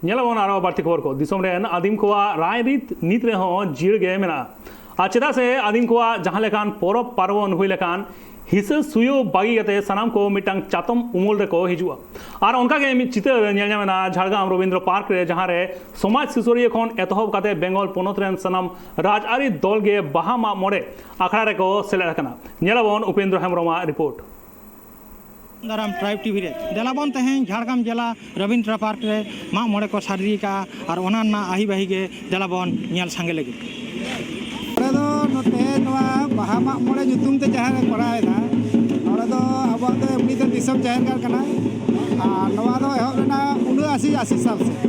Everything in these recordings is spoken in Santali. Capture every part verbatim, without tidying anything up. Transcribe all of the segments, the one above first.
ᱧᱮᱞᱟᱵᱚᱱ ᱟᱨᱚ ᱵᱟᱹᱲᱛᱤ ᱠᱷᱚᱵᱚᱨ ᱠᱚ᱾ ᱫᱤᱥᱚᱢ ᱨᱮᱱ ᱟᱹᱫᱤᱢ ᱠᱚᱣᱟᱜ ᱨᱟᱭᱨᱤᱛ ᱱᱤᱛ ᱨᱮᱦᱚᱸ ᱡᱤᱭᱟᱹᱲ ᱜᱮ ᱢᱮᱱᱟᱜᱼᱟ᱾ ᱟᱨ ᱪᱮᱫᱟᱜ ᱥᱮ ᱟᱹᱫᱤᱢ ᱠᱚᱣᱟᱜ ᱡᱟᱦᱟᱸ ᱞᱮᱠᱟᱱ ᱯᱚᱨᱚᱵᱽ ᱯᱟᱨᱵᱚᱱ ᱦᱩᱭ ᱞᱮᱠᱷᱟᱱ ᱦᱤᱥᱟᱹ ᱥᱩᱭᱟᱹ ᱵᱟᱹᱜᱤ ᱠᱟᱛᱮ ᱥᱟᱱᱟᱢ ᱠᱚ ᱢᱤᱫᱴᱟᱝ ᱪᱟᱛᱚᱢ ᱩᱢᱩᱞ ᱨᱮᱠᱚ ᱦᱤᱡᱩᱜᱼᱟ᱾ ᱟᱨ ᱚᱱᱠᱟ ᱜᱮ ᱢᱤᱫ ᱪᱤᱛᱟᱹᱨ ᱧᱮᱞ ᱧᱟᱢ ᱮᱱᱟ ᱡᱷᱟᱲᱜᱨᱟᱢ ᱨᱚᱵᱤᱱᱫᱨᱚ ᱯᱟᱨᱠ ᱨᱮ, ᱡᱟᱦᱟᱸ ᱨᱮ ᱥᱚᱢᱟᱡᱽ ᱥᱩᱥᱟᱹᱨᱤᱭᱟᱹ ᱠᱷᱚᱱ ᱮᱛᱚᱦᱚᱵ ᱠᱟᱛᱮ ᱵᱮᱝᱜᱚᱞ ᱯᱚᱱᱚᱛ ᱨᱮᱱ ᱥᱟᱱᱟᱢ ᱨᱟᱡᱽᱟᱹᱨᱤ ᱫᱚᱞ ᱜᱮ ᱵᱟᱦᱟ ᱢᱟᱜ ᱢᱚᱬᱮ ᱟᱠᱷᱲᱟ ᱨᱮᱠᱚ ᱥᱮᱞᱮᱫ ᱟᱠᱟᱱᱟ᱾ ᱧᱮᱞᱟᱵᱚᱱ ᱩᱯᱮᱱᱫᱨᱚ ᱦᱮᱢᱵᱨᱚᱢᱟᱜ ᱨᱤᱯᱳᱨᱴ᱾ ᱫᱟᱨᱟᱢ ᱴᱨᱟᱭᱤᱵᱽ ᱴᱤᱵᱷᱤ ᱨᱮ᱾ ᱫᱮᱞᱟᱵᱚᱱ ᱛᱮᱦᱮᱧ ᱡᱷᱟᱲᱜᱨᱟᱢ ᱡᱮᱞᱟ ᱨᱚᱵᱤᱱᱫᱨᱚ ᱯᱟᱨᱠ ᱨᱮ ᱢᱟᱜ ᱢᱚᱬᱮ ᱠᱚ ᱥᱟᱹᱨᱫᱤ ᱟᱠᱟᱫᱼᱟ, ᱟᱨ ᱚᱱᱟ ᱨᱮᱱᱟᱜ ᱟᱹᱦᱤ ᱵᱟᱹᱦᱤ ᱜᱮ ᱫᱮᱞᱟᱵᱚᱱ ᱧᱮᱞ ᱥᱟᱸᱜᱮ ᱞᱮᱜᱮ᱾ ᱱᱚᱰᱮ ᱫᱚ ᱱᱚᱛᱮ ᱱᱚᱣᱟ ᱵᱟᱦᱟ ᱢᱟᱜ ᱢᱚᱬᱮ ᱧᱩᱛᱩᱢ ᱛᱮ ᱡᱟᱦᱟᱸ ᱞᱮ ᱠᱚᱨᱟᱣ ᱮᱫᱟ, ᱱᱚᱰᱮ ᱫᱚ ᱟᱵᱚᱣᱟᱜ ᱫᱚ ᱮᱢᱱᱤ ᱫᱚ ᱫᱤᱥᱚᱢ ᱡᱟᱦᱮᱨ ᱜᱟᱲ ᱠᱟᱱᱟ, ᱟᱨ ᱱᱚᱣᱟ ᱫᱚ ᱮᱦᱚᱵ ᱞᱮᱱᱟ ᱩᱱᱟᱹᱜ ᱟᱥᱤ ᱟᱥᱤ ᱥᱟᱞ ᱥᱮᱫ᱾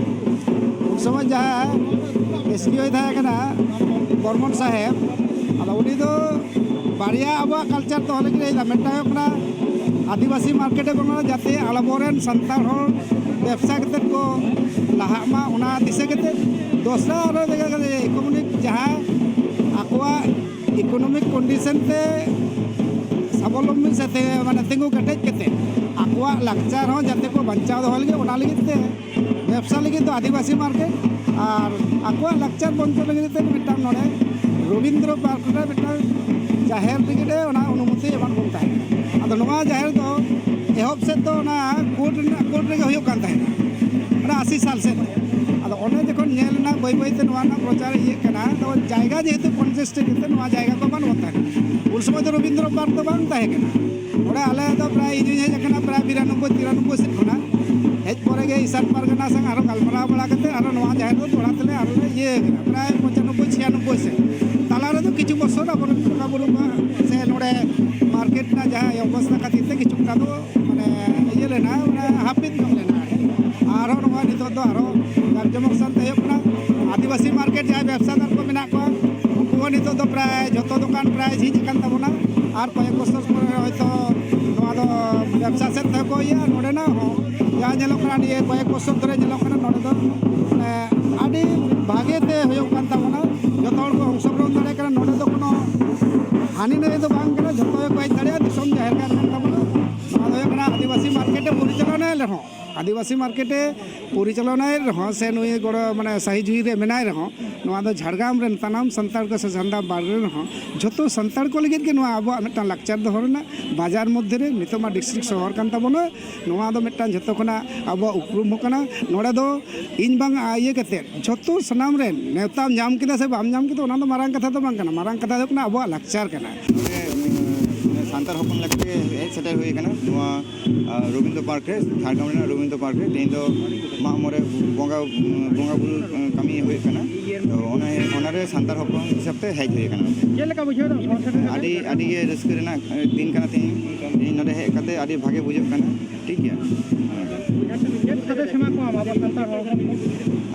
ᱩᱱ ᱥᱚᱢᱚᱭ ᱡᱟᱦᱟᱸ ᱮᱥ ᱰᱤ ᱳᱭ ᱛᱟᱦᱮᱸ ᱠᱟᱱᱟ ᱵᱚᱨᱢᱚᱱ ᱥᱟᱦᱮᱵᱽ, ᱟᱫᱚ ᱩᱱᱤ ᱫᱚ ᱵᱟᱨᱭᱟ ᱟᱵᱚᱣᱟᱜ ᱠᱟᱞᱪᱟᱨ ᱫᱚᱦᱚ ᱞᱟᱹᱜᱤᱫ ᱦᱮᱡ ᱮᱱᱟ᱾ ᱢᱤᱫᱴᱟᱝ ᱦᱩᱭᱩᱜ ᱠᱟᱱᱟ ᱟᱹᱫᱤᱵᱟᱹᱥᱤ ᱢᱟᱨᱠᱮᱴ ᱮ ᱵᱮᱱᱟᱣᱟ, ᱡᱟᱛᱮ ᱟᱵᱚᱨᱮᱱ ᱥᱟᱱᱛᱟᱲ ᱦᱚᱲ ᱵᱮᱵᱽᱥᱟ ᱠᱟᱛᱮᱫ ᱠᱚ ᱞᱟᱦᱟᱜ ᱢᱟ, ᱚᱱᱟ ᱫᱤᱥᱟᱹ ᱠᱟᱛᱮᱫ᱾ ᱫᱚᱥᱨᱟ ᱟᱨᱚ ᱡᱟᱭᱜᱟ ᱠᱟᱛᱮ ᱤᱠᱳᱱᱚᱢᱤᱠ ᱡᱟᱦᱟᱸ ᱟᱠᱚᱣᱟᱜ ᱤᱠᱳᱱᱚᱢᱤᱠ ᱠᱚᱱᱰᱤᱥᱚᱱ ᱛᱮ ᱥᱟᱵᱚᱞᱚᱢᱵᱤ ᱥᱮ ᱛᱮ-, ᱢᱟᱱᱮ ᱛᱤᱸᱜᱩ ᱠᱮᱴᱮᱡ ᱠᱟᱛᱮᱫ ᱟᱠᱚᱣᱟᱜ ᱞᱟᱠᱪᱟᱨ ᱦᱚᱸ ᱡᱟᱛᱮ ᱠᱚ ᱵᱟᱧᱪᱟᱣ ᱫᱚᱦᱚ ᱞᱟᱹᱜᱤᱫ, ᱚᱱᱟ ᱞᱟᱹᱜᱤᱫ ᱛᱮ ᱵᱮᱵᱽᱥᱟ ᱞᱟᱹᱜᱤᱫ ᱫᱚ ᱟᱹᱫᱤᱵᱟᱹᱥᱤ ᱢᱟᱨᱠᱮᱴ ᱟᱨ ᱟᱠᱚᱣᱟᱜ ᱞᱟᱠᱪᱟᱨ ᱵᱚᱱᱪᱚ ᱞᱟᱹᱜᱤᱫ ᱛᱮ ᱢᱤᱫᱴᱟᱝ ᱱᱚᱰᱮ ᱨᱚᱵᱤᱱᱫᱨᱚ ᱯᱟᱨᱠ ᱨᱮ ᱢᱤᱫᱴᱟᱝ ᱡᱟᱦᱮᱨ ᱞᱟᱹᱜᱤᱫ ᱮ ᱚᱱᱟ ᱚᱱᱩᱢᱚᱛᱤ ᱮᱢᱟᱫ ᱵᱚᱱ ᱛᱟᱦᱮᱸᱫ᱾ ᱟᱫᱚ ᱱᱚᱣᱟ ᱡᱟᱦᱮᱨ ᱫᱚ ᱮᱦᱚᱵ ᱥᱮᱫ ᱫᱚ ᱚᱱᱟ ᱠᱳᱨᱴ ᱨᱮᱱᱟᱜ, ᱠᱳᱨᱴ ᱨᱮᱜᱮ ᱦᱩᱭᱩᱜ ᱠᱟᱱ ᱛᱟᱦᱮᱸᱫ, ᱚᱱᱟ ᱟᱥᱤ ᱥᱟᱞ ᱥᱮᱫ᱾ ᱟᱫᱚ ᱚᱸᱰᱮ ᱡᱚᱠᱷᱚᱱ ᱧᱮᱞ ᱮᱱᱟ ᱵᱟᱹᱭ ᱵᱟᱹᱭ ᱛᱮ ᱱᱚᱣᱟ ᱨᱮᱱᱟᱜ ᱯᱨᱚᱪᱟᱨ ᱤᱭᱟᱹᱜ ᱠᱟᱱᱟ, ᱛᱚ ᱡᱟᱭᱜᱟ ᱡᱮᱦᱮᱛᱩ ᱠᱚᱱᱡᱮᱥᱴᱮᱰ ᱜᱮᱛᱮ ᱱᱚᱣᱟ ᱡᱟᱭᱜᱟ ᱠᱚ ᱵᱟᱹᱱᱩᱜ ᱛᱟᱦᱮᱸᱫ᱾ ᱩᱱ ᱥᱚᱢᱚᱭ ᱫᱚ ᱨᱚᱵᱤᱱᱫᱨᱚ ᱯᱟᱨᱠ ᱫᱚ ᱵᱟᱝ ᱛᱟᱦᱮᱸ ᱠᱟᱱᱟ᱾ ᱱᱚᱰᱮ ᱟᱞᱮ ᱫᱚ ᱯᱨᱟᱭ, ᱤᱧ ᱦᱚᱧ ᱦᱮᱡ ᱟᱠᱟᱱᱟ ᱯᱨᱟᱭ ᱵᱤᱨᱟᱱᱚᱵᱵᱳᱭ ᱛᱤᱨᱟᱱᱚᱵᱵᱳᱭ ᱥᱮᱫ ᱠᱷᱚᱱᱟᱜ᱾ ᱦᱮᱡ ᱯᱚᱨᱮ ᱜᱮ ᱤᱥᱟᱱ ᱯᱟᱨᱜᱟᱱᱟ ᱥᱟᱶ ᱟᱨᱦᱚᱸ ᱜᱟᱞᱢᱟᱨᱟᱣ ᱵᱟᱲᱟ ᱠᱟᱛᱮ ᱟᱨᱦᱚᱸ ᱱᱚᱣᱟ ᱡᱟᱦᱮᱨ ᱫᱚ ᱫᱚᱦᱲᱟ ᱛᱮᱞᱮ ᱟᱨᱦᱚᱸ ᱞᱮ ᱤᱭᱟᱹ ᱟᱠᱟᱱᱟ, ᱯᱨᱟᱭ ᱯᱚᱸᱪᱟᱱᱚᱵᱵᱳᱭ ᱪᱷᱤᱭᱟᱱᱚᱵᱵᱳᱭ ᱥᱮᱫ᱾ ᱛᱟᱞᱟ ᱨᱮᱫᱚ ᱠᱤᱪᱷᱩ ᱵᱚᱪᱷᱚᱨ ᱟᱵᱚᱨᱮᱱ ᱵᱚᱸᱜᱟ ᱵᱩᱨᱩ ᱠᱚ ᱥᱮ ᱱᱚᱰᱮ ᱢᱟᱨᱠᱮᱴ ᱨᱮᱱᱟᱜ ᱡᱟᱦᱟᱸ ᱚᱵᱚᱥᱛᱷᱟ ᱠᱷᱟᱹᱛᱤᱨ ᱛᱮ ᱠᱤᱪᱷᱩᱴᱟ ᱫᱚ ᱢᱟᱱᱮ ᱤᱭᱟᱹ ᱞᱮᱱᱟ, ᱢᱟᱱᱮ ᱦᱟᱹᱯᱤᱫ ᱧᱚᱜ ᱞᱮᱱᱟ ᱟᱨᱠᱤ᱾ ᱟᱨᱦᱚᱸ ᱱᱚᱣᱟ ᱱᱤᱛᱚᱜ ᱫᱚ ᱟᱨᱦᱚᱸ ᱡᱟᱠ ᱡᱚᱢᱚᱠ ᱥᱟᱶᱛᱮ ᱦᱩᱭᱩᱜ ᱠᱟᱱᱟ᱾ ᱟᱹᱫᱤᱵᱟᱹᱥᱤ ᱢᱟᱨᱠᱮᱴ ᱡᱟᱦᱟᱸᱭ ᱵᱮᱵᱽᱥᱟᱫᱟᱨ ᱠᱚ ᱢᱮᱱᱟᱜ ᱠᱚᱣᱟ, ᱩᱱᱠᱩ ᱦᱚᱸ ᱱᱤᱛᱚᱜ ᱫᱚ ᱯᱨᱟᱭ ᱡᱷᱚᱛᱚ ᱫᱚᱠᱟᱱ ᱯᱨᱟᱭ ᱡᱷᱤᱡ ᱟᱠᱟᱱ ᱛᱟᱵᱚᱱᱟ᱾ ᱟᱨ ᱠᱚᱭᱮᱠ ᱵᱚᱪᱷᱚᱨ ᱯᱚᱨᱮ ᱦᱚᱭᱛᱳ ᱱᱚᱣᱟ ᱫᱚ ᱵᱮᱵᱽᱥᱟ ᱥᱮᱫ ᱛᱮᱦᱚᱸ ᱠᱚ ᱤᱭᱟᱹ᱾ ᱱᱚᱰᱮᱱᱟᱜ ᱦᱚᱸ ᱡᱟᱦᱟᱸ ᱧᱮᱞᱚᱜ ᱠᱟᱱᱟ, ᱱᱤᱭᱟᱹ ᱠᱚᱭᱮᱠ ᱵᱚᱪᱷᱚᱨ ᱫᱷᱚᱨᱮ ᱧᱮᱞᱚᱜ ᱠᱟᱱᱟ, ᱱᱚᱰᱮ ᱫᱚ ᱢᱟᱱᱮ ᱟᱹᱰᱤ ᱵᱷᱟᱜᱮ ᱛᱮ ᱦᱩᱭᱩᱜ ᱠᱟᱱ ᱛᱟᱵᱚᱱᱟ᱾ ᱡᱚᱛᱚ ᱦᱚᱲ ᱠᱚ ᱚᱝᱥᱚᱜᱨᱚᱦᱚᱱ ᱫᱟᱲᱮᱭᱟᱜ ᱠᱟᱱᱟ᱾ ᱱᱚᱰᱮ ᱫᱚ ᱠᱳᱱᱳ ᱦᱟᱹᱱᱤ ᱱᱟᱹᱭ ᱫᱚ ᱵᱟᱝ ᱠᱟᱱᱟ, ᱡᱷᱚᱛᱚ ᱜᱮᱠᱚ ᱦᱮᱡ ᱫᱟᱲᱮᱭᱟᱜᱼᱟ᱾ ᱫᱤᱥᱚᱢ ᱡᱟᱦᱮᱨ ᱜᱟᱲ ᱠᱟᱱ ᱛᱟᱵᱚᱱᱟ᱾ ᱱᱚᱣᱟ ᱫᱚ ᱦᱩᱭᱩᱜ ᱠᱟᱱᱟ ᱟᱹᱫᱤᱵᱟᱹᱥᱤ ᱢᱟᱨᱠᱮᱴ ᱮ ᱯᱚᱨᱤᱪᱟᱞᱚᱱᱟᱭ ᱨᱮᱦᱚᱸ ᱟᱹᱫᱤᱵᱟᱹᱥᱤ ᱢᱟᱨᱠᱮᱴ ᱮ ᱯᱚᱨᱤᱪᱟᱞᱚᱱᱟᱭᱮᱫ ᱨᱮᱦᱚᱸ ᱥᱮ ᱱᱩᱭ ᱜᱚᱲᱚ ᱢᱟᱱᱮ ᱥᱟᱹᱦᱤ ᱡᱩᱦᱤ ᱨᱮ ᱢᱮᱱᱟᱭ ᱨᱮᱦᱚᱸ, ᱱᱚᱣᱟ ᱫᱚ ᱡᱷᱟᱲᱜᱨᱟᱢ ᱨᱮᱱ ᱥᱟᱱᱟᱢ ᱥᱟᱱᱛᱟᱲ ᱠᱚ ᱥᱮ ᱥᱟᱱᱛᱟᱲ ᱵᱟᱨ ᱨᱮᱱ ᱦᱚᱸ ᱡᱷᱚᱛᱚ ᱥᱟᱱᱛᱟᱲ ᱠᱚ ᱞᱟᱹᱜᱤᱫ ᱜᱮ ᱱᱚᱣᱟ ᱟᱵᱚᱣᱟᱜ ᱢᱤᱫᱴᱟᱝ ᱞᱟᱠᱪᱟᱨ ᱫᱚᱦᱚ ᱨᱮᱱᱟᱜ ᱵᱟᱡᱟᱨ ᱢᱚᱫᱽᱫᱷᱮ ᱨᱮ ᱱᱤᱛᱚᱜ ᱢᱟ ᱰᱤᱥᱴᱨᱤᱠᱴ ᱥᱚᱦᱚᱨ ᱠᱟᱱ ᱛᱟᱵᱚᱱᱟ᱾ ᱱᱚᱣᱟ ᱫᱚ ᱢᱤᱫᱴᱟᱝ ᱡᱷᱚᱛᱚ ᱠᱷᱚᱱᱟᱜ ᱟᱵᱚᱣᱟᱜ ᱩᱯᱨᱩᱢ ᱦᱚᱸ ᱠᱟᱱᱟ᱾ ᱱᱚᱰᱮ ᱫᱚ ᱤᱧ ᱵᱟᱝ ᱤᱭᱟᱹ ᱠᱟᱛᱮᱫ ᱡᱷᱚᱛᱚ ᱥᱟᱱᱟᱢ ᱨᱮᱱ ᱱᱮᱣᱛᱟᱢ ᱧᱟᱢ ᱠᱮᱫᱟ ᱥᱮ ᱵᱟᱢ ᱧᱟᱢ ᱠᱮᱫᱟ, ᱚᱱᱟ ᱫᱚ ᱢᱟᱨᱟᱝ ᱠᱟᱛᱷᱟ ᱫᱚ ᱵᱟᱝ ᱠᱟᱱᱟ᱾ ᱢᱟᱨᱟᱝ ᱠᱟᱛᱷᱟ ᱫᱚ ᱦᱩᱭᱩᱜ ᱠᱟᱱᱟ ᱟᱵᱚᱣᱟᱜ ᱞᱟᱠᱪᱟᱨ ᱠᱟᱱᱟ᱾ ᱱᱚᱰᱮ, ᱩᱸ, ᱥᱟᱱᱛᱟᱲ ᱦᱚᱯᱚᱱ ᱞᱮᱠᱟᱛᱮ ᱦᱮᱡ ᱥᱮᱴᱮᱨ ᱦᱩᱭ ᱟᱠᱟᱱᱟ ᱱᱚᱣᱟ ᱟᱨ ᱨᱚᱵᱤᱱᱫᱨᱚ ᱯᱟᱨᱠ ᱨᱮ, ᱡᱷᱟᱲᱜᱨᱟᱢ ᱨᱮᱱᱟᱜ ᱨᱚᱵᱤᱱᱫᱨᱚ ᱯᱟᱨᱠ ᱨᱮ ᱛᱮᱦᱮᱧ ᱫᱚ ᱢᱟᱜ ᱢᱚᱬᱮ ᱵᱚᱸᱜᱟ, ᱵᱚᱸᱜᱟ ᱵᱩᱨᱩ ᱠᱟᱹᱢᱤ ᱦᱩᱭᱩᱜ ᱠᱟᱱᱟ᱾ ᱛᱚ ᱚᱱᱟ, ᱚᱱᱟᱨᱮ ᱥᱟᱱᱛᱟᱲ ᱦᱚᱯᱚᱱ ᱦᱤᱥᱟᱹᱵ ᱛᱮ ᱦᱮᱡ ᱦᱩᱭ ᱟᱠᱟᱱᱟ᱾ ᱪᱮᱫ ᱞᱮᱠᱟ ᱵᱩᱡᱷᱟᱹᱣ ᱮᱫᱟ ᱥᱚᱦᱚᱨ ᱥᱮᱴᱮᱨ ᱠᱟᱛᱮ? ᱟᱹᱰᱤ, ᱟᱹᱰᱤ ᱜᱮ ᱨᱟᱹᱥᱠᱟᱹ ᱨᱮᱱᱟᱜ ᱫᱤᱱ ᱠᱟᱱᱟ ᱛᱮᱦᱮᱧ᱾ ᱛᱮᱦᱮᱧ ᱱᱚᱰᱮ ᱦᱮᱡ ᱠᱟᱛᱮ ᱟᱹᱰᱤ ᱵᱷᱟᱜᱮ ᱵᱩᱡᱷᱟᱹᱜ ᱠᱟᱱᱟ᱾ ᱴᱷᱤᱠ ᱜᱮᱭᱟ᱾ ᱪᱮᱫ ᱥᱟᱸᱫᱮᱥ ᱮᱢᱟ ᱠᱚᱣᱟᱢ ᱟᱵᱚ ᱥᱟᱱᱛᱟᱲ ᱦᱚᱲ ᱦᱚᱯᱚᱱ ᱠᱚ?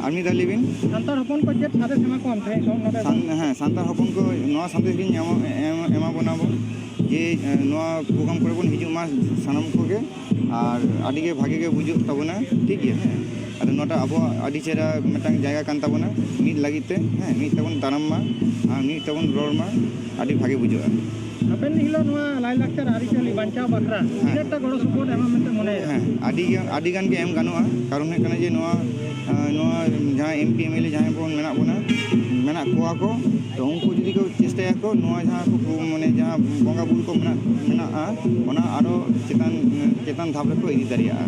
ᱟᱨ ᱢᱤᱫ ᱫᱷᱟᱣ ᱞᱟᱹᱭ ᱵᱤᱱ᱾ ᱥᱟᱱᱛᱟᱲ ᱦᱚᱯᱚᱱ ᱠᱚ ᱪᱮᱫ ᱥᱟᱸᱫᱮᱥ ᱮᱢᱟ ᱠᱚᱣᱟᱢ ᱛᱮᱦᱮᱧ ᱱᱚᱰᱮ? ᱥᱟᱱ-, ᱦᱮᱸ, ᱥᱟᱱᱛᱟᱲ ᱦᱚᱯᱚᱱ ᱠᱚ ᱱᱚᱣᱟ ᱥᱟᱸᱫᱮᱥ ᱜᱤᱧ ᱮᱢᱟ, ᱮᱢ-, ᱮᱢᱟ ᱵᱚᱱᱟ ᱵᱚᱱ ᱡᱮ, ᱮ, ᱱᱚᱣᱟ ᱯᱨᱳᱜᱨᱟᱢ ᱠᱚᱨᱮ ᱵᱚᱱ ᱦᱤᱡᱩᱜ ᱢᱟ ᱥᱟᱱᱟᱢ ᱠᱚᱜᱮ᱾ ᱟᱨ ᱟᱹᱰᱤ ᱜᱮ ᱵᱷᱟᱜᱮ ᱜᱮ ᱵᱩᱡᱩᱜ ᱛᱟᱵᱚᱱᱟ, ᱴᱷᱤᱠ ᱜᱮᱭᱟ᱾ ᱦᱮᱸ, ᱟᱫᱚ ᱱᱚᱣᱟᱴᱟᱜ ᱟᱵᱚᱣᱟᱜ ᱟᱹᱰᱤ ᱪᱮᱦᱨᱟ ᱢᱤᱫᱴᱟᱝ ᱡᱟᱭᱜᱟ ᱠᱟᱱ ᱛᱟᱵᱚᱱᱟ, ᱢᱤᱫ ᱞᱟᱹᱜᱤᱫ ᱛᱮ, ᱦᱮᱸ, ᱢᱤᱫ ᱛᱮᱵᱚᱱ ᱛᱟᱲᱟᱢ ᱢᱟ ᱟᱨ ᱢᱤᱫ ᱛᱮᱵᱚᱱ ᱨᱚᱲ ᱢᱟ, ᱟᱹᱰᱤ ᱵᱷᱟᱜᱮ ᱵᱩᱡᱷᱟᱹᱜᱼᱟ᱾ ᱦᱟᱯᱮᱱ ᱫᱤᱱ ᱦᱤᱞᱳᱜ ᱱᱚᱣᱟ ᱞᱟᱭᱼᱞᱟᱠᱪᱟᱨ ᱟᱹᱨᱤᱪᱟᱹᱞᱤ ᱵᱟᱧᱪᱟᱣ ᱵᱟᱠᱷᱨᱟ ᱦᱮᱸ᱾ ᱛᱤᱱᱟᱹᱜ ᱴᱟ ᱜᱚᱲᱚ ᱥᱚᱯᱚᱦᱚᱫ ᱮᱢ ᱢᱮᱱᱛᱮ ᱢᱚᱱᱮᱭᱮᱫᱟ? ᱦᱮᱸ, ᱟᱹᱰᱤ ᱜᱮ, ᱟᱹᱰᱤ ᱜᱟᱱ ᱜᱮ ᱮᱢ ᱜᱟᱱᱚᱜᱼᱟ᱾ ᱠᱟᱨᱚᱱ ᱦᱩᱭᱩᱜ ᱠᱟᱱᱟ ᱡᱮ ᱱᱚᱣᱟ, ᱟᱸ, ᱱᱚᱣᱟ ᱡᱟᱦᱟᱸ M P M L A ᱡᱟᱦᱟᱸᱭ ᱵᱚᱱ ᱢᱮᱱᱟᱜ ᱵᱚᱱᱟ, ᱢᱮᱱᱟᱜ ᱠᱚᱣᱟ ᱠᱚ, ᱛᱚ ᱩᱱᱠᱩ ᱡᱩᱫᱤ ᱠᱚ ᱪᱮᱥᱴᱟᱭᱟᱠᱚ ᱱᱚᱣᱟ ᱡᱟᱦᱟᱸ ᱠᱚ, ᱢᱟᱱᱮ ᱡᱟᱦᱟᱸ ᱵᱚᱸᱜᱟ ᱵᱩᱨᱩ ᱠᱚ ᱢᱮᱱᱟᱜ, ᱢᱮᱱᱟᱜᱼᱟ, ᱚᱱᱟ ᱟᱨᱚ ᱪᱮᱛᱟᱱ, ᱪᱮᱛᱟᱱ ᱫᱷᱟᱯ ᱨᱮᱠᱚ ᱤᱫᱤ ᱫᱟᱲᱮᱭᱟᱜᱼᱟ᱾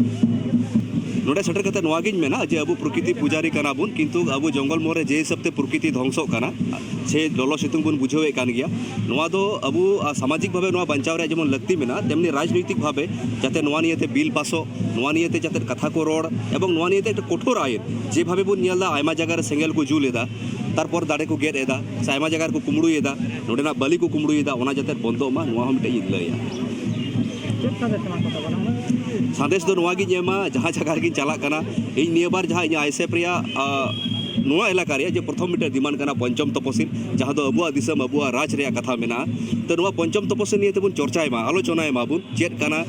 ᱱᱚᱰᱮ ᱥᱮᱴᱮᱨ ᱠᱟᱛᱮ ᱱᱚᱣᱟ ᱜᱤᱧ ᱢᱮᱱᱟ ᱡᱮ ᱟᱵᱚ ᱯᱨᱚᱠᱨᱤᱛᱤ ᱯᱩᱡᱟᱨᱤ ᱠᱟᱱᱟ ᱵᱚᱱ, ᱠᱤᱱᱛᱩ ᱟᱵᱚ ᱡᱚᱝᱜᱚᱞ ᱢᱚᱦᱚᱞ ᱨᱮ ᱡᱮ ᱦᱤᱥᱟᱹᱵ ᱛᱮ ᱯᱨᱚᱠᱨᱤᱛᱤ ᱫᱷᱚᱝᱥᱚᱜ ᱠᱟᱱᱟ, ᱥᱮ ᱞᱚᱞᱚ ᱥᱤᱛᱩᱝ ᱵᱚᱱ ᱵᱩᱡᱷᱟᱹᱣᱮᱫ ᱠᱟᱱ ᱜᱮᱭᱟ, ᱱᱚᱣᱟ ᱫᱚ ᱟᱵᱚ, ᱟ, ᱥᱟᱢᱟᱡᱤᱠ ᱵᱷᱟᱵᱮ ᱱᱚᱣᱟ ᱵᱟᱧᱪᱟᱣ ᱨᱮᱭᱟᱜ ᱡᱮᱢᱚᱱ ᱞᱟᱹᱠᱛᱤ ᱢᱮᱱᱟᱜᱼᱟ, ᱛᱮᱢᱱᱤ ᱨᱟᱡᱽᱱᱳᱭᱛᱤᱠ ᱵᱷᱟᱵᱮ ᱡᱟᱛᱮ ᱱᱚᱣᱟ ᱱᱤᱭᱮᱛᱮ ᱵᱤᱞ ᱯᱟᱥᱚᱜ, ᱱᱚᱣᱟ ᱱᱤᱭᱮᱛᱮ ᱡᱟᱛᱮ ᱠᱟᱛᱷᱟ ᱠᱚ ᱨᱚᱲ, ᱮᱵᱚᱝ ᱱᱚᱣᱟ ᱱᱤᱭᱮᱛᱮ ᱮᱠᱴᱟ ᱠᱚᱴᱷᱳᱨ ᱟᱭᱤᱱ, ᱡᱮᱵᱷᱟᱵᱮ ᱵᱚᱱ ᱧᱮᱞ ᱮᱫᱟ ᱟᱭᱢᱟ ᱡᱟᱭᱜᱟ ᱨᱮ ᱥᱮᱸᱜᱮᱞ ᱠᱚ ᱡᱩᱞ ᱮᱫᱟ, ᱛᱟᱨᱯᱚᱨ ᱫᱟᱨᱮ ᱠᱚ ᱜᱮᱫ ᱮᱫᱟ, ᱥᱮ ᱟᱭᱢᱟ ᱡᱟᱭᱜᱟ ᱨᱮᱠᱚ ᱠᱩᱢᱵᱽᱲᱩᱭᱮᱫᱟ, ᱱᱚᱰᱮᱱᱟᱜ ᱵᱟᱹᱞᱤ ᱠᱚ ᱠᱩᱢᱵᱽᱲᱩᱭᱮᱫᱟ, ᱚᱱᱟ ᱡᱟᱛᱮ ᱵᱚᱱᱫᱚᱜ ᱢᱟ, ᱱᱚᱣᱟ ᱦᱚᱸ ᱢᱤᱫᱴᱮᱡ ᱤᱧ ᱞᱟᱹᱭᱟ᱾ ᱪᱮᱫ ᱥᱟᱸᱫᱮᱥ ᱮᱢᱟ ᱠᱚ ᱛᱟᱵᱚᱱᱟ? ᱥᱟᱸᱫᱮᱥ ᱫᱚ ᱱᱚᱣᱟ ᱜᱤᱧ ᱮᱢᱟ, ᱡᱟᱦᱟᱸ ᱡᱟᱭᱜᱟ ᱨᱮᱜᱤᱧ ᱪᱟᱞᱟᱜ ᱠᱟᱱᱟ, ᱤᱧ ᱱᱤᱭᱟᱹ ᱵᱟᱨ ᱡᱟᱦᱟᱸ ᱤᱧᱟᱹᱜ ᱟᱭᱥᱮᱯ ᱨᱮᱭᱟᱜ, ᱟ, ᱱᱚᱣᱟ ᱮᱞᱟᱠᱟ ᱨᱮᱭᱟᱜ ᱡᱮ ᱯᱨᱚᱛᱷᱚᱢ ᱢᱤᱫᱴᱮᱱ ᱰᱤᱢᱟᱱᱰ ᱠᱟᱱᱟ ᱯᱚᱧᱪᱚᱢ ᱛᱚᱯᱚᱥᱤᱞ, ᱡᱟᱦᱟᱸ ᱫᱚ ᱟᱵᱚᱣᱟᱜ ᱫᱤᱥᱚᱢ, ᱟᱵᱚᱣᱟᱜ ᱨᱟᱡᱽ ᱨᱮᱭᱟᱜ ᱠᱟᱛᱷᱟ ᱢᱮᱱᱟᱜᱼᱟ᱾ ᱛᱚ ᱱᱚᱣᱟ ᱯᱚᱧᱪᱚᱢ ᱛᱚᱯᱚᱥᱤᱞ ᱱᱤᱭᱮ ᱛᱮᱵᱚᱱ ᱪᱚᱨᱪᱟᱭ ᱢᱟ, ᱟᱞᱳᱪᱚᱱᱟᱭ ᱢᱟᱵᱚᱱ, ᱪᱮᱫ ᱠᱟᱱᱟ,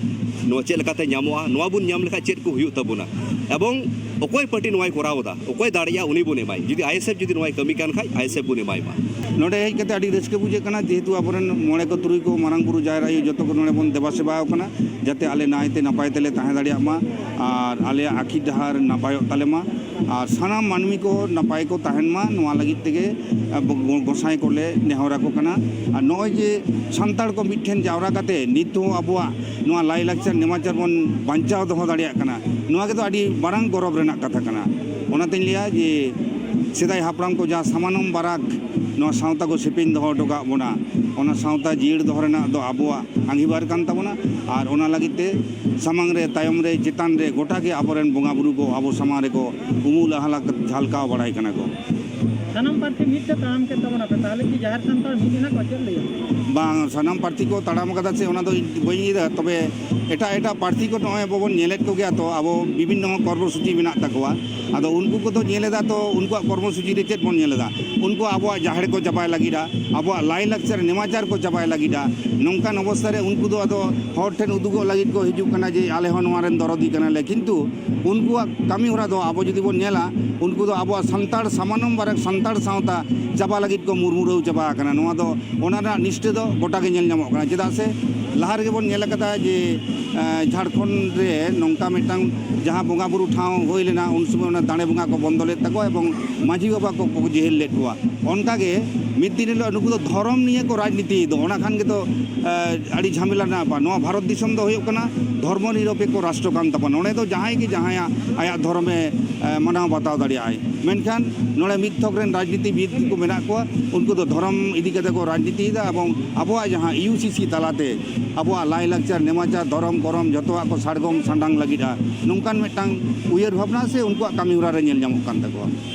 ᱱᱚᱣᱟ ᱪᱮᱫ ᱞᱮᱠᱟᱛᱮ ᱧᱟᱢᱚᱜᱼᱟ, ᱱᱚᱣᱟ ᱵᱚᱱ ᱧᱟᱢ ᱞᱮᱠᱷᱟᱱ ᱪᱮᱫ ᱠᱚ ᱦᱩᱭᱩᱜ ᱛᱟᱵᱚᱱᱟ, ᱮᱵᱚᱝ ᱚᱠᱚᱭ ᱯᱟᱨᱴᱤ ᱱᱚᱣᱟᱭ ᱠᱚᱨᱟᱣ ᱮᱫᱟ, ᱚᱠᱚᱭ ᱫᱟᱲᱮᱭᱟᱜᱼᱟ, ᱩᱱᱤ ᱵᱚᱱ ᱮᱢᱟᱭ᱾ ᱡᱩᱫᱤ ᱟᱭᱮᱥᱮᱯᱷ ᱡᱩᱫᱤ ᱱᱚᱣᱟᱭ ᱠᱟᱹᱢᱤ ᱠᱟᱱ ᱠᱷᱟᱡ, ᱟᱭᱮᱥᱮᱯᱷ ᱵᱚᱱ ᱮᱢᱟᱭ ᱢᱟ᱾ ᱱᱚᱰᱮ ᱦᱮᱡ ᱠᱟᱛᱮ ᱟᱹᱰᱤ ᱨᱟᱹᱥᱠᱟᱹ ᱵᱩᱡᱷᱟᱹᱜ ᱠᱟᱱᱟ, ᱡᱮᱦᱮᱛᱩ ᱟᱵᱚᱨᱮᱱ ᱢᱚᱬᱮ ᱠᱚ ᱛᱩᱨᱩᱭ ᱠᱚ ᱢᱟᱨᱟᱝ ᱵᱩᱨᱩ ᱡᱟᱦᱮᱨ ᱟᱭᱳ ᱡᱚᱛᱚ ᱠᱚ ᱱᱚᱰᱮ ᱵᱚᱱ ᱫᱮᱵᱟ ᱥᱮᱵᱟ ᱟᱠᱟᱱᱟ, ᱡᱟᱛᱮ ᱟᱞᱮ ᱱᱟᱭᱛᱮ ᱱᱟᱯᱟᱭ ᱛᱮᱞᱮ ᱛᱟᱦᱮᱸ ᱫᱟᱲᱮᱭᱟᱜ ᱢᱟ ᱟᱨ ᱟᱞᱮᱭᱟᱜ ᱟᱹᱠᱷᱤᱨ ᱰᱟᱦᱟᱨ ᱱᱟᱯᱟᱭᱚᱜ ᱛᱟᱞᱮ ᱢᱟ ᱟᱨ ᱥᱟᱱᱟᱢ ᱢᱟᱹᱱᱢᱤ ᱠᱚ ᱱᱟᱯᱟᱭ ᱠᱚ ᱛᱟᱦᱮᱱ ᱢᱟ, ᱱᱚᱣᱟ ᱞᱟᱹᱜᱤᱫ ᱛᱮᱜᱮ ᱟᱵᱚ ᱜᱚ-, ᱜᱚᱸᱥᱟᱭ ᱠᱚᱞᱮ ᱱᱮᱦᱚᱨ ᱟᱠᱚ ᱠᱟᱱᱟ᱾ ᱟᱨ ᱱᱚᱜᱼᱚᱭ ᱡᱮ ᱥᱟᱱᱛᱟᱲ ᱠᱚ ᱢᱤᱫ ᱴᱷᱮᱱ ᱡᱟᱣᱨᱟ ᱠᱟᱛᱮ ᱱᱤᱛ ᱦᱚᱸ ᱟᱵᱚᱣᱟᱜ ᱱᱚᱣᱟ ᱞᱟᱭᱼᱞᱟᱠᱪᱟᱨ ᱱᱮᱢᱟᱪᱟᱨ ᱵᱚᱱ ᱵᱟᱧᱪᱟᱣ ᱫᱚᱦᱚ ᱫᱟᱲᱮᱭᱟᱜ ᱠᱟᱱᱟ, ᱱᱚᱣᱟ ᱜᱮᱛᱚ ᱟᱹᱰᱤ ᱢᱟᱨᱟᱝ ᱜᱚᱨᱚᱵᱽ ᱨᱮᱱᱟᱜ ᱠᱟᱛᱷᱟ ᱠᱟᱱᱟ᱾ ᱚᱱᱟᱛᱮᱧ ᱞᱟᱹᱭᱟ ᱡᱮ ᱥᱮᱫᱟᱭ ᱦᱟᱯᱲᱟᱢ ᱠᱚ ᱡᱟᱦᱟᱸ ᱥᱟᱢᱟᱱᱚᱢ ᱵᱟᱨᱟᱠ ᱱᱚᱣᱟ ᱥᱟᱶᱛᱟ ᱠᱚ ᱥᱮᱯᱮᱧ ᱫᱚᱦᱚ ᱦᱚᱴᱚ ᱠᱟᱜ ᱵᱚᱱᱟ, ᱚᱱᱟ ᱥᱟᱶᱛᱟ ᱡᱤᱭᱟᱹᱲ ᱫᱚᱦᱚ ᱨᱮᱱᱟᱜ ᱫᱚ ᱟᱵᱚᱣᱟᱜ ᱟᱸᱜᱤᱵᱷᱟᱨ ᱠᱟᱱ ᱛᱟᱵᱚᱱᱟ᱾ ᱟᱨ ᱚᱱᱟ ᱞᱟᱹᱜᱤᱫ ᱛᱮ ᱥᱟᱢᱟᱝ ᱨᱮ, ᱛᱟᱭᱚᱢ ᱨᱮ, ᱪᱮᱛᱟᱱ ᱨᱮ ᱜᱚᱴᱟ ᱜᱮ ᱟᱵᱚᱨᱮᱱ ᱵᱚᱸᱜᱟ ᱵᱩᱨᱩ ᱠᱚ ᱟᱵᱚ ᱥᱟᱢᱟᱝ ᱨᱮᱠᱚ ᱩᱢᱩᱞ ᱟᱦᱞᱟ ᱡᱷᱟᱞᱠᱟᱣ ᱵᱟᱲᱟᱭ ᱠᱟᱱᱟ ᱠᱚ᱾ ᱥᱟᱱᱟᱢ ᱯᱟᱹᱨᱥᱤ ᱢᱤᱫ ᱛᱮ ᱛᱟᱲᱟᱢ ᱠᱮᱫ ᱛᱟᱵᱚᱱᱟ ᱯᱮ, ᱛᱟᱦᱚᱞᱮ ᱠᱤ ᱡᱟᱦᱮᱨ ᱥᱟᱱᱛᱟᱲ ᱢᱤᱫ ᱮᱱᱟ ᱠᱚ? ᱪᱮᱫ ᱞᱟᱹᱭᱟ? ᱵᱟᱝ, ᱥᱟᱱᱟᱢ ᱯᱟᱹᱨᱥᱤ ᱠᱚ ᱛᱟᱲᱟᱢ ᱟᱠᱟᱫᱟ ᱥᱮ, ᱚᱱᱟ ᱫᱚ ᱤᱧ ᱵᱟᱹᱧ ᱞᱟᱹᱭ ᱮᱫᱟ, ᱛᱚᱵᱮ ᱮᱴᱟᱜ ᱮᱴᱟᱜ ᱯᱟᱹᱨᱥᱤ ᱠᱚ ᱱᱚᱜᱼᱚᱭ ᱟᱵᱚ ᱵᱚᱱ ᱧᱮᱞᱮᱫ ᱠᱚᱜᱮᱭᱟ, ᱛᱚ ᱟᱵᱚ ᱵᱤᱵᱷᱤᱱᱱᱚ ᱠᱚᱨᱢᱚᱥᱩᱪᱤ ᱢᱮᱱᱟᱜ ᱛᱟᱠᱚᱣᱟ᱾ ᱟᱫᱚ ᱩᱱᱠᱩ ᱠᱚᱫᱚ ᱧᱮᱞ ᱮᱫᱟ, ᱛᱚ ᱩᱱᱠᱩᱣᱟᱜ ᱠᱚᱨᱢᱚᱥᱩᱪᱤ ᱨᱮ ᱪᱮᱫ ᱵᱚᱱ ᱧᱮᱞ ᱮᱫᱟ? ᱩᱱᱠᱩ ᱟᱵᱚᱣᱟᱜ ᱡᱟᱦᱮᱨ ᱠᱚ ᱪᱟᱵᱟᱭ ᱞᱟᱹᱜᱤᱫᱼᱟ, ᱟᱵᱚᱣᱟᱜ ᱞᱟᱭᱼᱞᱟᱠᱪᱟᱨ ᱱᱮᱢᱟᱪᱟᱨ ᱠᱚ ᱪᱟᱵᱟᱭ ᱞᱟᱹᱜᱤᱫᱼᱟ᱾ ᱱᱚᱝᱠᱟᱱ ᱚᱵᱚᱥᱛᱷᱟ ᱨᱮ ᱩᱱᱠᱩ ᱫᱚ ᱟᱫᱚ ᱦᱚᱲ ᱴᱷᱮᱱ ᱩᱫᱩᱜᱚᱜ ᱞᱟᱹᱜᱤᱫ ᱠᱚ ᱦᱤᱡᱩᱜ ᱠᱟᱱᱟ ᱡᱮ ᱟᱞᱮ ᱦᱚᱸ ᱱᱚᱣᱟ ᱨᱮᱱ ᱫᱚᱨᱚᱫᱤ ᱠᱟᱱᱟᱞᱮ, ᱠᱤᱱᱛᱩ ᱩᱱᱠᱩᱣᱟᱜ ᱠᱟᱹᱢᱤ ᱦᱚᱨᱟ ᱫᱚ ᱟᱵᱚ ᱡᱩᱫᱤ ᱵᱚᱱ ᱧᱮᱞᱟ, ᱩᱱᱠᱩ ᱫᱚ ᱟᱵᱚᱣᱟᱜ ᱥᱟᱱᱛᱟᱲ ᱥᱟᱢᱟᱱᱚᱢ ᱵᱟᱨᱮ ᱥᱟᱱᱛᱟᱲ ᱥᱟᱶᱛᱟ ᱪᱟᱵᱟ ᱞᱟᱹᱜᱤᱫ ᱠᱚ ᱢᱩᱨᱢᱩᱨᱟᱹᱣ ᱪᱟᱵᱟ ᱟᱠᱟᱱᱟ᱾ ᱱᱚᱣᱟ ᱫᱚ ᱚᱱᱟ ᱨᱮᱱᱟᱜ ᱱᱤᱥᱴᱟᱹ ᱫᱚ ᱜᱚᱴᱟ ᱜᱮ ᱧᱮᱞ ᱧᱟᱢᱚᱜ ᱠᱟᱱᱟ᱾ ᱪᱮᱫᱟᱜ ᱥᱮ ᱞᱟᱦᱟ ᱨᱮᱜᱮ ᱵᱚᱱ ᱧᱮᱞ ᱟᱠᱟᱫᱟ ᱡᱮ, ᱮᱸ, ᱡᱷᱟᱲᱠᱷᱚᱸᱰ ᱨᱮ ᱱᱚᱝᱠᱟ ᱢᱤᱫᱴᱟᱝ ᱡᱟᱦᱟᱸ ᱵᱚᱸᱜᱟ ᱵᱩᱨᱩ ᱴᱷᱟᱶ ᱦᱩᱭ ᱞᱮᱱᱟ, ᱩᱱ ᱥᱚᱢᱚᱭ ᱚᱱᱟ ᱫᱟᱲᱮ ᱵᱚᱸᱜᱟ ᱠᱚ ᱵᱚᱱᱫᱚ ᱞᱮᱫ ᱛᱟᱠᱚᱣᱟ ᱮᱵᱚᱝ ᱢᱟᱹᱡᱷᱤ ᱵᱟᱵᱟ ᱠᱚ, ᱠᱚ ᱡᱮᱦᱮᱞ ᱞᱮᱫ ᱠᱚᱣᱟ᱾ ᱚᱱᱠᱟᱜᱮ ᱢᱤᱫ ᱫᱤᱱ ᱦᱤᱞᱳᱜ ᱱᱩᱠᱩ ᱫᱚ ᱫᱷᱚᱨᱚᱢ ᱱᱤᱭᱮ ᱠᱚ ᱨᱟᱡᱽᱱᱤᱛᱤᱭᱮᱫ ᱫᱚ, ᱚᱱᱟ ᱠᱷᱟᱱ ᱜᱮᱛᱚ, ᱮᱸ, ᱟᱹᱰᱤ ᱡᱷᱟᱢᱮᱞᱟ ᱨᱮᱱᱟᱜ ᱵᱮᱯᱟᱨ᱾ ᱱᱚᱣᱟ ᱵᱷᱟᱨᱚᱛ ᱫᱤᱥᱚᱢ ᱫᱚ ᱦᱩᱭᱩᱜ ᱠᱟᱱᱟ ᱫᱷᱚᱨᱢᱚ ᱱᱤᱨᱚᱯᱮᱠᱠᱷᱚ ᱨᱟᱥᱴᱨᱚ ᱠᱟᱱ ᱛᱟᱵᱚᱱᱟ᱾ ᱱᱚᱰᱮ ᱫᱚ ᱡᱟᱦᱟᱸᱭ ᱜᱮ ᱡᱟᱦᱟᱸᱭᱟᱜ ᱟᱭᱟᱜ ᱫᱷᱚᱨᱚᱢᱮ, ᱮᱸ, ᱢᱟᱱᱟᱣ ᱵᱟᱛᱟᱣ ᱫᱟᱲᱮᱭᱟᱜᱼᱟᱭ᱾ ᱢᱮᱱᱠᱷᱟᱱ ᱱᱚᱰᱮ ᱢᱤᱫ ᱛᱷᱚᱠ ᱨᱮᱱ ᱨᱟᱡᱽᱱᱤᱛᱤᱵᱤᱫ ᱠᱚ ᱢᱮᱱᱟᱜ ᱠᱚᱣᱟ, ᱩᱱᱠᱩ ᱫᱚ ᱫᱷᱚᱨᱚᱢ ᱤᱫᱤ ᱠᱟᱛᱮ ᱠᱚ ᱨᱟᱡᱽᱱᱤᱛᱤᱭᱮᱫᱟ ᱮᱵᱚᱝ ᱟᱵᱚᱣᱟᱜ ᱡᱟᱦᱟᱸ ᱤᱭᱩ ᱥᱤ ᱥᱤ ᱛᱟᱞᱟᱛᱮ ᱟᱵᱚᱣᱟᱜ ᱞᱟᱭᱼᱞᱟᱠᱪᱟᱨ, ᱱᱮᱢᱟᱪᱟᱨ, ᱫᱷᱚᱨᱚᱢ, ᱠᱚᱨᱚᱢ ᱡᱚᱛᱚᱣᱟᱜ ᱠᱚ ᱥᱟᱲᱜᱚᱢ ᱥᱟᱰᱟᱝ ᱞᱟᱹᱜᱤᱫᱼᱟ, ᱱᱚᱝᱠᱟᱱ ᱢᱤᱫᱴᱟᱝ ᱩᱭᱦᱟᱹᱨ ᱵᱷᱟᱵᱽᱱᱟ ᱥᱮ ᱩᱱᱠᱩᱣᱟᱜ ᱠᱟᱹᱢᱤ ᱦᱚᱨᱟ ᱨᱮ ᱧᱮᱞ ᱧᱟᱢᱚᱜ ᱠᱟᱱ ᱛᱟᱠᱚᱣᱟ᱾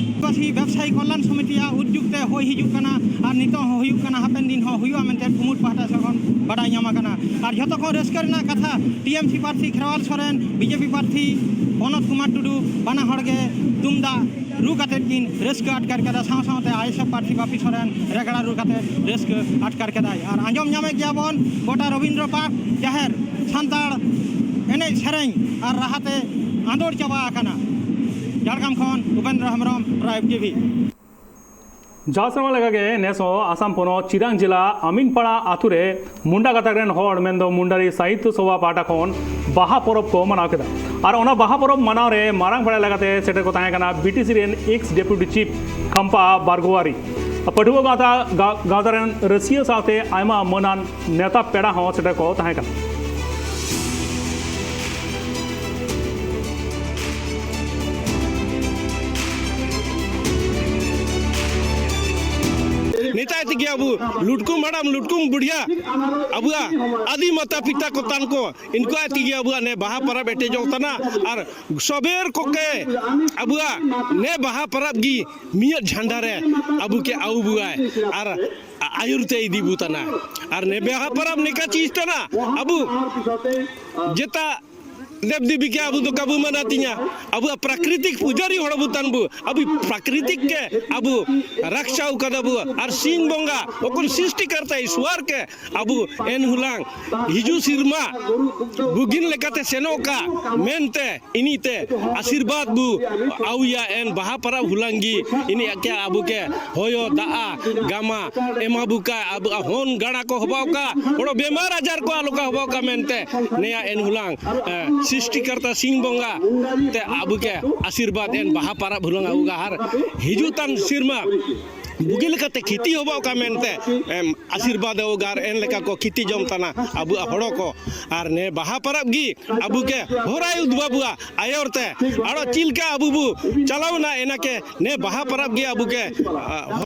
ᱟᱹᱫᱤᱵᱟᱹᱥᱤ ᱵᱮᱵᱽᱥᱟᱭᱤ ᱠᱚᱞᱞᱟᱱ ᱥᱚᱢᱤᱛᱤᱭᱟᱜ ᱩᱫᱽᱡᱳᱜᱽ ᱛᱮ ᱦᱩᱭ ᱦᱤᱡᱩᱜ ᱠᱟᱱᱟ ᱟᱨ ᱱᱤᱛᱚᱜ ᱦᱚᱸ ᱦᱩᱭᱩᱜ ᱠᱟᱱᱟ, ᱦᱟᱯᱮᱱ ᱫᱤᱱ ᱦᱚᱸ ᱦᱩᱭᱩᱜᱼᱟ ᱢᱮᱱᱛᱮ ᱠᱩᱢᱩᱴ ᱯᱟᱦᱴᱟ ᱥᱮᱫ ᱠᱷᱚᱱ ᱵᱟᱰᱟᱭ ᱧᱟᱢ ᱟᱠᱟᱱᱟ᱾ ᱟᱨ ᱡᱷᱚᱛᱚ ᱠᱷᱚᱱ ᱨᱟᱹᱥᱠᱟᱹ ᱨᱮᱱᱟᱜ ᱠᱟᱛᱷᱟ, ᱴᱤ ᱮᱢ ᱥᱤ ᱯᱨᱟᱨᱛᱷᱤ Kherwal Soren, B J P ᱯᱨᱟᱨᱛᱷᱤ ᱯᱚᱱᱚᱛ ᱠᱩᱢᱟᱨ ᱴᱩᱰᱩ, ᱵᱟᱱᱟ ᱦᱚᱲ ᱜᱮ ᱛᱩᱢᱫᱟᱜ ᱨᱩ ᱠᱟᱛᱮᱫ ᱠᱤᱱ ᱨᱟᱹᱥᱠᱟᱹ ᱟᱴᱠᱟᱨ ᱠᱮᱫᱟ᱾ ᱥᱟᱶ ᱥᱟᱶᱛᱮ ᱟᱭ ᱮᱥ ᱮᱯᱷ ᱯᱨᱟᱨᱛᱷᱤ ᱵᱟᱯᱤ ᱥᱚᱨᱮᱱ ᱨᱮᱜᱽᱲᱟ ᱨᱩ ᱠᱟᱛᱮᱫ ᱨᱟᱹᱥᱠᱟᱹ ᱟᱴᱠᱟᱨ ᱠᱮᱫᱟᱭ᱾ ᱟᱨ ᱟᱸᱡᱚᱢ ᱧᱟᱢᱮᱫ ᱜᱮᱭᱟ ᱵᱚᱱ, ᱜᱚᱴᱟ ᱨᱚᱵᱤᱱᱫᱨᱚ ᱯᱟᱨᱠ ᱡᱟᱦᱮᱨ ᱥᱟᱱᱛᱟᱲ ᱮᱱᱮᱡ ᱥᱮᱨᱮᱧ ᱟᱨ ᱨᱟᱦᱟᱛᱮ ᱟᱸᱫᱳᱲ ᱪᱟᱵᱟ ᱟᱠᱟᱱᱟ᱾ ᱡᱷᱟᱲᱜᱨᱟᱢ ᱠᱷᱚᱱ ᱩᱯᱮᱱᱫᱨᱚ ᱦᱮᱢᱵᱨᱚᱢ, ᱴᱨᱟᱭᱤᱵᱽ ᱴᱤ ᱵᱷᱤ᱾ ᱡᱟᱣ ᱥᱮᱨᱢᱟ ᱞᱮᱠᱟᱜᱮ ᱱᱮᱥ ᱦᱚᱸ ᱟᱥᱟᱢ ᱯᱚᱱᱚᱛ ᱪᱤᱨᱟᱝ ᱡᱮᱞᱟ ᱟᱢᱤᱱᱯᱟᱲᱟ ᱟᱛᱩ ᱨᱮ ᱢᱩᱱᱰᱟ ᱜᱟᱛᱟᱠ ᱨᱮᱱ ᱦᱚᱲ ᱢᱮᱱᱫᱚ ᱢᱩᱱᱰᱟᱨᱤ ᱥᱟᱦᱤᱛᱭᱚ ᱥᱚᱵᱷᱟ ᱯᱟᱦᱴᱟ ᱠᱷᱚᱱ ᱵᱟᱦᱟ ᱯᱚᱨᱚᱵᱽ ᱠᱚ ᱢᱟᱱᱟᱣ ᱠᱮᱫᱟ᱾ ᱟᱨ ᱚᱱᱟ ᱵᱟᱦᱟ ᱯᱚᱨᱚᱵᱽ ᱢᱟᱱᱟᱣ ᱨᱮ ᱢᱟᱨᱟᱝ ᱯᱮᱲᱟ ᱞᱮᱠᱟᱛᱮ ᱥᱮᱴᱮᱨ ᱠᱚ ᱛᱟᱦᱮᱸ ᱠᱟᱱᱟ ᱵᱤᱴᱤᱥᱤ ᱨᱮᱱ ᱮᱠᱥ ᱰᱮᱯᱩᱴᱤ ᱪᱤᱯ ᱠᱷᱟᱢᱯᱟ ᱵᱟᱨᱜᱳᱣᱟᱨᱤ, ᱯᱟᱹᱴᱷᱩᱣᱟᱹ ᱜᱟᱶᱛᱟ, ᱜᱟ-, ᱜᱟᱶᱛᱟ ᱨᱮᱱ ᱨᱟᱹᱥᱤᱭᱟᱹ ᱥᱟᱶᱛᱮ ᱟᱭᱢᱟ ᱢᱟᱹᱱᱟᱱ ᱱᱮᱛᱟ ᱯᱮᱲᱟ ᱦᱚᱸ ᱥᱮᱴᱮᱨ ᱠᱚ ᱛᱟᱦᱮᱸ ᱠᱟᱱᱟ᱾ ᱱᱮᱛᱟᱭ ᱛᱮᱜᱮ ᱟᱵᱚ ᱞᱩᱴᱠᱩᱢ ᱦᱟᱲᱟᱢ ᱞᱩᱴᱠᱩᱢ ᱵᱩᱲᱦᱤᱭᱟ ᱟᱵᱚᱣᱟᱜ ᱟᱹᱫᱤ ᱢᱟᱛᱟ ᱯᱤᱛᱟ ᱠᱚ ᱛᱟᱱ ᱠᱚ ᱤᱱᱠᱩᱣᱟᱜ ᱛᱮᱜᱮ ᱟᱵᱚᱣᱟᱜ ᱱᱮ ᱵᱟᱦᱟ ᱯᱚᱨᱚᱵᱽ ᱮᱴᱮᱡᱚᱜ ᱠᱟᱱᱟ᱾ ᱟᱨ ᱥᱚᱵᱮᱨ ᱠᱚᱠᱮ ᱟᱵᱚᱣᱟᱜ ᱱᱮ ᱵᱟᱦᱟ ᱯᱚᱨᱚᱵᱽ ᱜᱮ ᱢᱤᱫ ᱡᱷᱟᱱᱰᱟ ᱨᱮ ᱟᱵᱚ ᱠᱮ ᱟᱹᱜᱩ ᱵᱚᱣᱟᱭ ᱟᱨ ᱟᱹᱭᱩᱨ ᱛᱮ ᱤᱫᱤ ᱵᱚ ᱛᱟᱱᱟ᱾ ᱟᱨ ᱱᱮ ᱵᱟᱦᱟ ᱯᱚᱨᱚᱵᱽ ᱱᱮᱠᱟ ᱪᱤᱡᱽ ᱛᱟᱱᱟ, ᱟᱵᱚ ᱡᱮᱛᱟ ᱫᱮᱵ ᱫᱮᱵᱤ ᱠᱮ ᱟᱵᱚ ᱫᱚ ᱠᱟᱵᱚ ᱢᱟᱱᱟ ᱛᱤᱧᱟ, ᱟᱵᱚᱣᱟᱜ ᱯᱨᱟᱠᱨᱤᱛᱤᱠ ᱯᱩᱡᱟᱨᱤ ᱦᱚᱲ ᱵᱚ ᱛᱟᱱ ᱵᱚ, ᱟᱵᱚ ᱯᱨᱟᱠᱨᱤᱛᱤᱠ ᱠᱮ ᱟᱵᱚ ᱨᱟᱠᱪᱟᱣ ᱠᱟᱫᱟ ᱵᱚ᱾ ᱟᱨ ᱥᱤᱧ ᱵᱚᱸᱜᱟ ᱚᱠᱚᱱ ᱥᱨᱤᱥᱴᱤ ᱠᱟᱨᱛᱟ ᱤᱥᱣᱟᱨ ᱠᱮ ᱟᱵᱚ ᱮᱱ ᱦᱩᱞᱟᱝ ᱦᱤᱡᱩᱜ ᱥᱤᱨᱢᱟ ᱵᱩᱜᱤᱱ ᱞᱮᱠᱟᱛᱮ ᱥᱮᱱᱚᱜ ᱠᱟ ᱢᱮᱱᱛᱮ ᱤᱱᱤ ᱛᱮ ᱟᱥᱤᱨᱵᱟᱫᱽ ᱵᱚ ᱟᱹᱣᱭᱟ ᱮᱱ ᱵᱟᱦᱟ ᱯᱟᱨᱟᱵᱽ ᱦᱩᱞᱟᱝ ᱜᱮ ᱤᱱᱤ ᱟᱠᱮ ᱟᱵᱚ ᱠᱮ ᱦᱚᱭᱚ ᱫᱟᱜᱼᱟ ᱜᱟᱢᱟ ᱮᱢᱟ ᱵᱚ ᱠᱟ ᱟᱵᱚ ᱦᱚᱱ ᱜᱟᱲᱟ ᱠᱚ ᱦᱚᱵᱟᱣ ᱠᱟ ᱦᱚᱲ ᱵᱮᱢᱟᱨ ᱟᱡᱟᱨ ᱠᱚ ᱟᱞᱚ ᱠᱟ ᱦᱚᱵᱟᱣ ᱠᱟ ᱢᱮᱱᱛᱮ ᱱᱮᱭᱟ ᱮᱱ ᱦᱩᱞᱟᱝ, ᱮ, ᱥᱨᱤᱥᱴᱤ ᱠᱟᱨᱛᱟ ᱥᱤᱧ ᱵᱚᱸᱜᱟ ᱛᱮ ᱟᱵᱚ ᱠᱮ ᱟᱥᱤᱨᱵᱟᱫᱽ ᱮᱱ ᱵᱟᱦᱟ ᱯᱟᱨᱟᱵᱽ ᱦᱩᱞᱟᱝ ᱟᱵᱚ ᱜᱟ ᱟᱨ ᱦᱤᱡᱩᱜ ᱛᱟᱱ ᱥᱤᱨᱢᱟ ᱵᱩᱜᱤ ᱞᱮᱠᱟᱛᱮ ᱠᱷᱤᱛᱤ ᱦᱚᱵᱟᱣ ᱠᱟ ᱢᱮᱱᱛᱮ, ᱮᱢ, ᱟᱥᱤᱨᱵᱟᱫᱽ ᱮ ᱜᱟᱨ ᱮᱱ ᱞᱮᱠᱟ ᱠᱚ ᱠᱷᱤᱛᱤ ᱡᱚᱢ ᱛᱟᱱᱟ ᱟᱵᱚᱣᱟᱜ ᱦᱚᱲ ᱠᱚ᱾ ᱟᱨ ᱱᱮ ᱵᱟᱦᱟ ᱯᱟᱨᱟᱵᱽ ᱜᱮ ᱟᱵᱚ ᱠᱮ ᱦᱚᱨᱟᱭ ᱩᱫᱩᱜ ᱟᱵᱚᱣᱟ ᱟᱭᱚᱨ ᱛᱮ ᱟᱨᱚ ᱪᱮᱫ ᱞᱮᱠᱟ ᱟᱵᱚ ᱵᱚ ᱪᱟᱞᱟᱣᱱᱟ ᱮᱱᱟ ᱠᱮ ᱱᱮ ᱵᱟᱦᱟ ᱯᱟᱨᱟᱵᱽ ᱜᱮ ᱟᱵᱚ ᱠᱮ, ᱟ,